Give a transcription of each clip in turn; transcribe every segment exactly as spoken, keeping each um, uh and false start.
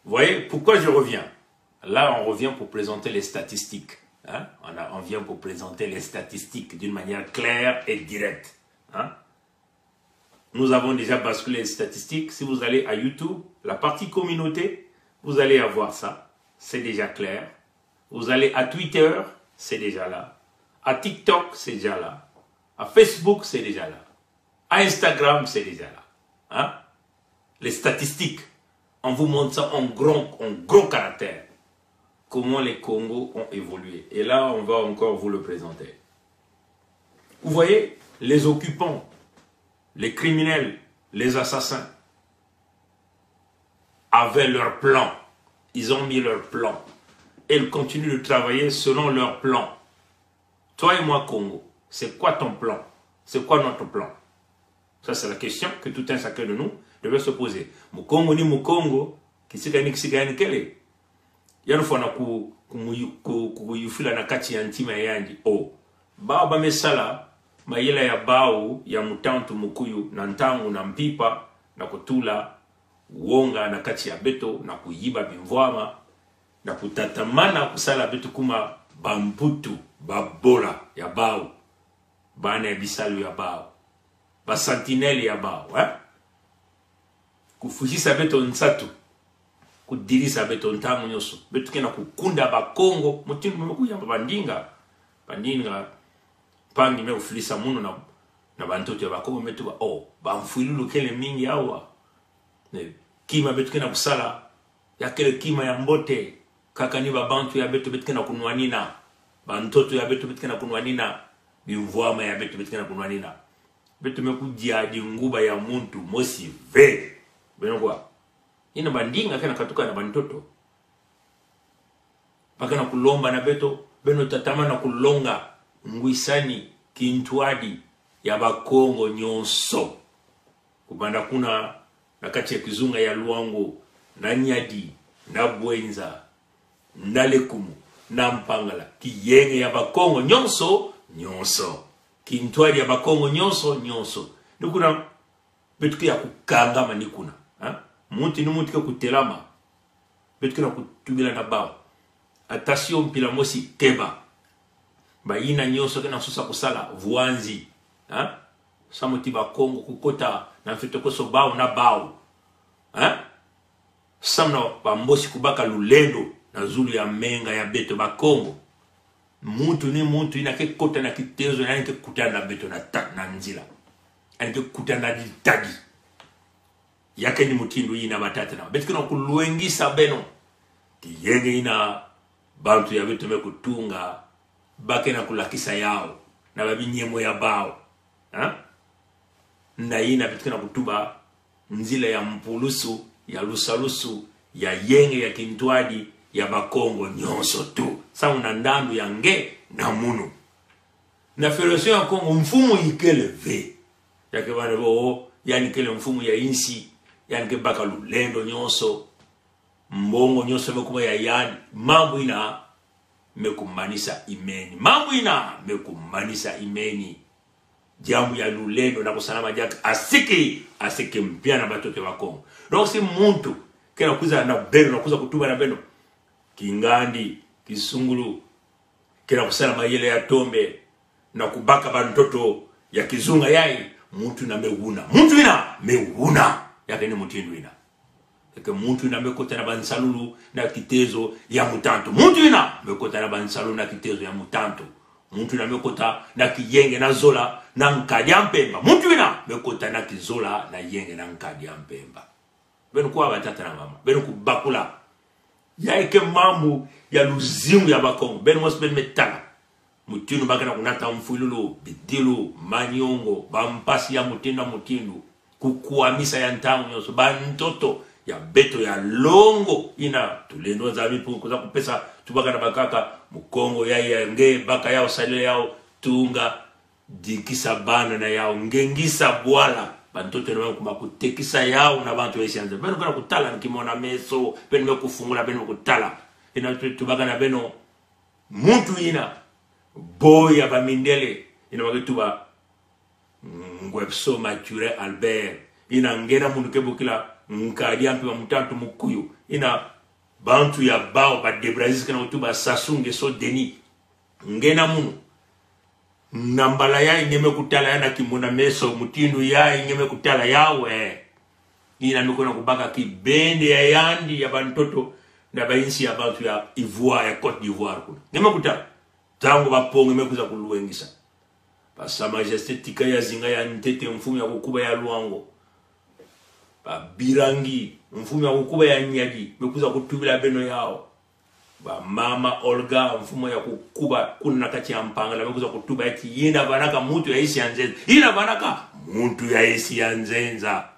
Vous voyez pourquoi je reviens ? Là, on revient pour présenter les statistiques. Hein ? On a, on vient pour présenter les statistiques d'une manière claire et directe. Hein ? Nous avons déjà basculé les statistiques. Si vous allez à YouTube, la partie communauté, vous allez avoir ça. C'est déjà clair. Vous allez à Twitter, c'est déjà là. À TikTok, c'est déjà là. À Facebook, c'est déjà là. À Instagram, c'est déjà là. Hein ? Les statistiques. On vous montre ça en grand, en gros caractère. Comment les Kongo ont évolué. Et là, on va encore vous le présenter. Vous voyez, les occupants, les criminels, les assassins avaient leur plan. Ils ont mis leur plan. Et ils continuent de travailler selon leur plan. Toi et moi, Kongo, c'est quoi ton plan ? C'est quoi notre plan ? Ça, c'est la question que tout un chacun de nous devait se poser. Mukongo ni Mukongo, kisika ni kisika yani kele. Yandi fwana ku, ku muyu-, ku, ku, kuyufila na kati ya ntima ya yandi. O, bawu ba me sala mayela ya bawu ya mutantu mukuyu, na ntangu, na mpimpa, na kutula wonga na kati ya beto, na kuyiba bimvwama, na kutatamana kusala beto kuma bamputu, babola ya bawu, bana ya bisalu ya bawu, ba sentinelle ya bawu, eh ? Kufwihisa beto nsatu, kudilisa beto ntangu nyonso. Beto ke na kukunda Bakongo, mutindu me kuyamba bandinga. Bandinga, mpangi me kufilisa munu na, na bantoto ya Bakongo, me tuba, o, bamfwilulu kele mingi awa. Ne, kima beto ke na kusala, ya kele kima ya mbote, kaka ni babantu ya beto beto ke na kunwanina, bantoto ya beto beto ke na kunwanina, bimvwama ya beto beto ke na kunwanina. Beto me kudia dinguba ya muntu mosi ve. Beno kwa. Yina bandinga ke na katuka na bantoto. Ba ke na kulomba na beto, beno tatamana kulonga ngwisani, kintwadi ya Bakongo nyonso. Kubanda kuna na kati ya kizunga ya Loango, na Niari, na Bouenza, na Lékoumou, na Mpangala, kiyenge ya Bakongo nyonso, nyonso. Kintwadi ya Bakongo nyonso, nyonso. Ni kuna beto ke ya kukangama ni kuna. Ha ? Muntu ni muntu ke kutelama. Beto ke na kutubila na bawu. Attention, mpila mosi keba. Bayina nyonso ke na sosa kusala vwanzi. Ha ? Samu ti Bakongo kukota na mfeto koso bawu na bawu. Ha ? Samu na bambosi kubaka lulendo na zulu ya menga ya beto Bakongo. Muntu ni muntu yina ke kota na kitezo, yandi ke kutana na beto na ta-, na nzila. Yandi ke kutana na ditadi. Ya ke ni mutindu yina batata na. Beto ke na kulwengisa beno. Kiyenge yina bantu ya beto me kutunga, ba ke na kulakisa yawu na babinyemo ya bawu. Ha ? Na yina beto ke na kutuba nzila ya mpulusu, ya lusalusu, ya yenge, ya kintwadi, ya Bakongo nyonso tu. Samu na ndandu ya nge na munu. Na Fédération ya Kongo, mfumu ikele ve. Ya ke bana bo, yandi kele mfumu ya insi, yandi ke baka lulendo nyonso. Mbongo nyonso me kuma ya yandi. Mambu yina me kumanisa imeni. Mambu yina me kumanisa imeni. Diambu ya lulendo na kusalama diaka asiki, asiki mpia na batoto ya Bakongo. Donc si muntu ke na kwiza na beno, na kwiza kutuba na beno kingandi, kisungulu, ke na kusala mayela ya tombe, na kubaka bantoto ya kizunga yayi, muntu yina me wuna. Muntu yina me wuna. Ya ke ni mutindu yina. Eke muntu yina me kota na bansalulu na kitezo ya mutantu. Muntu yina me kota na bansalulu na kitezo ya mutantu. Muntu yina me kota na kiyenge na zola na nkadi a mpemba. Muntu yina me kota na kizola na yenge na nkadi a mpemba. Beno kwa, batata na mama. Beno kubakula. Yayi ke mambu ya luzingu ya Bakongo. Beno mosi beno me tala. Mutindu ba ke na kunata mfwilulu, bidilu, manyongo, bampasi ya mutindu na mutindu. Kukwamisa ya ntangu nyonso, bantoto ya beto ya longo. Yina tulendo Nzambi Mpungu kwiza kupesa, tubaka na bakaka, Mukongo yayi ya nge, baka yawu, salila yawu, tunga, dikisa bana na yawu, ngengisa bwala, bantoto na bawu kuma kutekisa yawu na bantu ya isi ya nza. Beno ke na kutala, ni kimona meso, beno me kufungula, beno me kutala. Yina tu-, tubaka na beno, muntu yina, boy ya bamindele, yina ba ke tuba, Ngwepso Mathurin Albert. Yina nge na munu ke bokila Nkadi ya mpemba mutantu mukuyu. Ina bantu ya bawu ba Debrazis kena kutuba Sassou Nguesso Denis. Nge na munu. Na mbala yayi nge me kutala yawu na kimona meso mutindu yayi nge me kutala yawu, eh. Ina me kwenda kubaka kibende ya yandi ya bantoto na bayinsi ya bantu ya Ivoire, ya Côte d'Ivoire kuna. Nge me kutala. Ntangu ba Pont-Noir me kwiza kuluwengisa. Ba Sa Majesté Tika ya Zinga ya ntete, mfumu ya kukuba ya Loango. Ba Birangi, mfumu ya kukuba ya Niari, me kwiza kutubila beno yawu. Ba Mama Olga, mfumu ya kukuba kuna na kati ya Mpangala, me kwiza kutuba ya ti yina vanaka muntu ya esi ya nzenza. Yina vanaka muntu ya esi ya nzenza.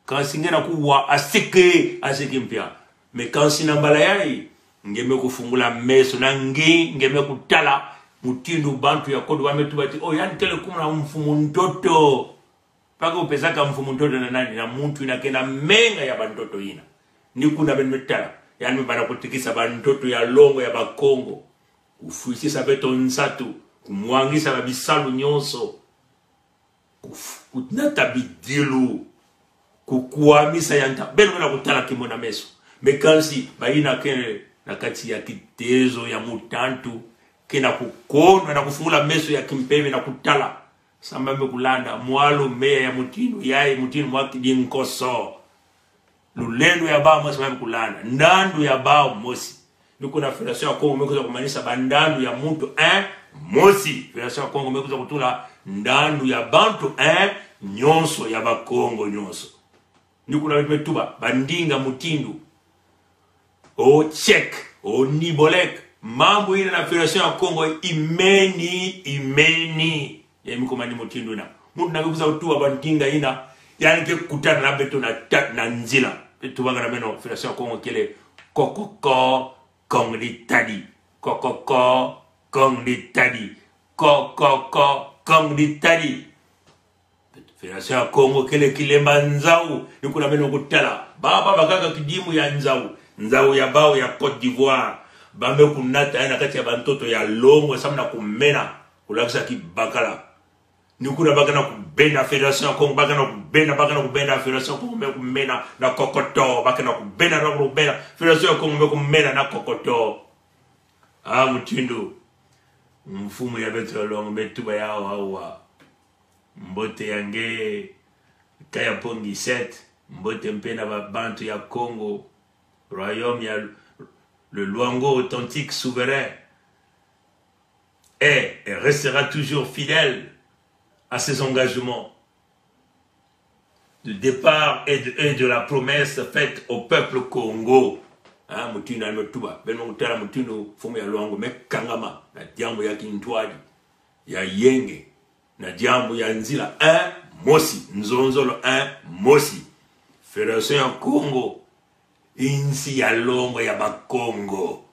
Kansi nge na kuwa aseke, aseke mpia. Mais kansi na mbala yayi, nge me kufungula meso na nge, nge me kutala mutindu bantu ya Côte d'Ivoire me tuba ti, oh, yandi kele kumuna mfumu ntoto. Paka upesaka mfumu ntoto na nani? Na muntu yina kena menga ya bantoto yina. Ni kuna beno me tala, yandi me banda kutikisa bantoto ya longo ya Bakongo. Kufwisisa beto nsatu, kumwangisa ba bisalu nyonso. Kuf-, kunata bidilu, kukwamisa ya nta-, beno me na kutala kimona meso. Mais kansi, bayina kele na kati ya kitezo ya mutantu, kena kukondwa na kufungula meso ya kimpeve na kutala. Samu ba me kulanda, mwalu meya ya mutindu yayi, mutindu mwa kidinkoso. Lulendo ya bawu mosi ba me kulanda. Ndandu ya bawu mosi. Ni kuna Fédération ya Kongo me kwiza kumanisa ba ndandu ya muntu, eh, mosi. Fédération ya Kongo me kwiza kutula ndandu ya bantu, eh, nyonso ya Bakongo nyonso. Ni kuna beto me tuba, ba ndinga mutindu o Cheikh, o Nibolek, mambu yina na Fédération ya Kongo imeni, imeni. Ya me kumani mutindu yina. Muntu na kwiza kutuba ba ndinga yina, yandi ke kutana na beto na ta-, na nzila. Beto baka na beno, Fédération ya Kongo kele kokoko, kong di tadi. Kokoko, kong di tadi. Kokoko, kong di tadi. Fédération ya Kongo kele kilemba nzau, ni kuna beno kutala. Baba bakaka kidimu ya nzau. Nzau ya bawu ya Côte d'Ivoire. Ba me kunata yawu na kati ya bantoto ya longo, samu na kumena, kulakisa kibakala. Ni kuna ba kena kubenda Fédération ya Kongo, ba kena kubenda, ba kena kubenda Fédération ya Kongo, me kumena na kokoto, ba kena kubenda, na kubenda, Fédération ya Kongo, me kumena na kokoto. Ah, mutindu. Mfumu ya beto ya longo, me tuba yawu, awa. Mbote ya nge, Kaya Pongi sept, mbote mpe na ba bantu ya Kongo, royaume ya le Loango authentique souverain est et restera toujours fidèle à ses engagements de départ et de, et de la promesse faite au peuple Kongo. Hein, mutindu yandi me tuba, beno kutala mutindu mfumu ya Loango me kangama na diambu ya kintwadi, ya yenge, na diambu ya nzila, eh, mosi, nzonzolo, eh, mosi. Fédération ya Kongo, insi ya longo ya Bakongo.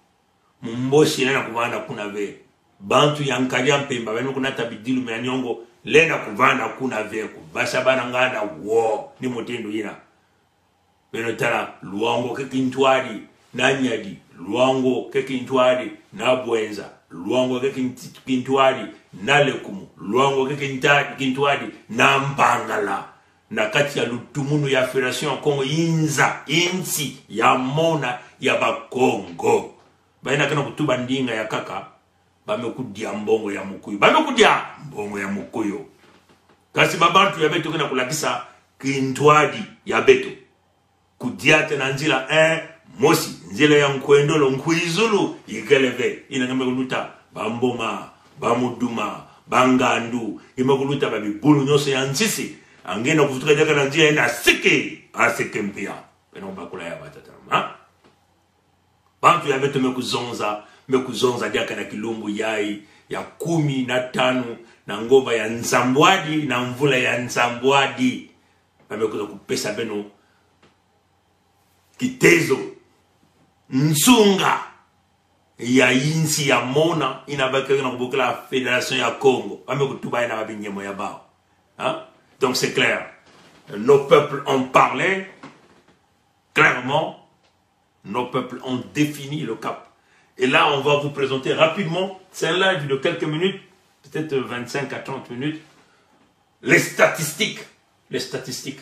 Mumboshi lenda kuvanda kuna ve. Bantu ya nkadi ya mpemba, beno kunata bidilu mia niongo, lenda kuvanda kuna ve, kubasa bana nganda wo, ni mutindu yina. Beno tala, Loango ke kintwadi na Niari, Loango ke kintwadi na Bouenza, Loango ke kinti-, kintwadi na Lékoumou, Loango ke kinta-, kintwadi na Mpangala. Na kati ya lutumunu ya Fédération ya Kongo, inza, insi ya mona ya Bakongo. Bayina kena kutuba ndinga ya nkaka, ba me kudia mbongo ya mukuyu. Ba me kudia mbongo ya mukuyu. Kansi ba bantu ya beto kena kulakisa kintwadi ya beto. Kudiata na nzila, eh, mosi, nzila ya nkwendolo, nkwizulu, ikele ve. Yina nge me kuluta, ba Mboma, ba Muduma, ba Ngandu, nge me kuluta ba bibulu nyonso ya nsisi. Angina kuvutuka diaka na nzila yina siki, asiki mpia. Beno bakula ya batata, ha? Bantu ya beto me kuzonza, me kuzonza diaka na kilumbu yayi, ya kumi na tanu, na ngomba ya nsambwadi, na mvula ya nsambwadi. Ba me kwiza kupesa beno kitezo, nsunga ya insi ya mona, yina ba kena kubokila Fédération ya Kongo. Ba me kutuba yina ba binyemo ya bawu. Hein? Donc c'est clair. Nos peuples ont parlé clairement. Nos peuples ont défini le cap. Et là, on va vous présenter rapidement, c'est un live de quelques minutes, peut-être vingt-cinq à trente minutes, les statistiques, les statistiques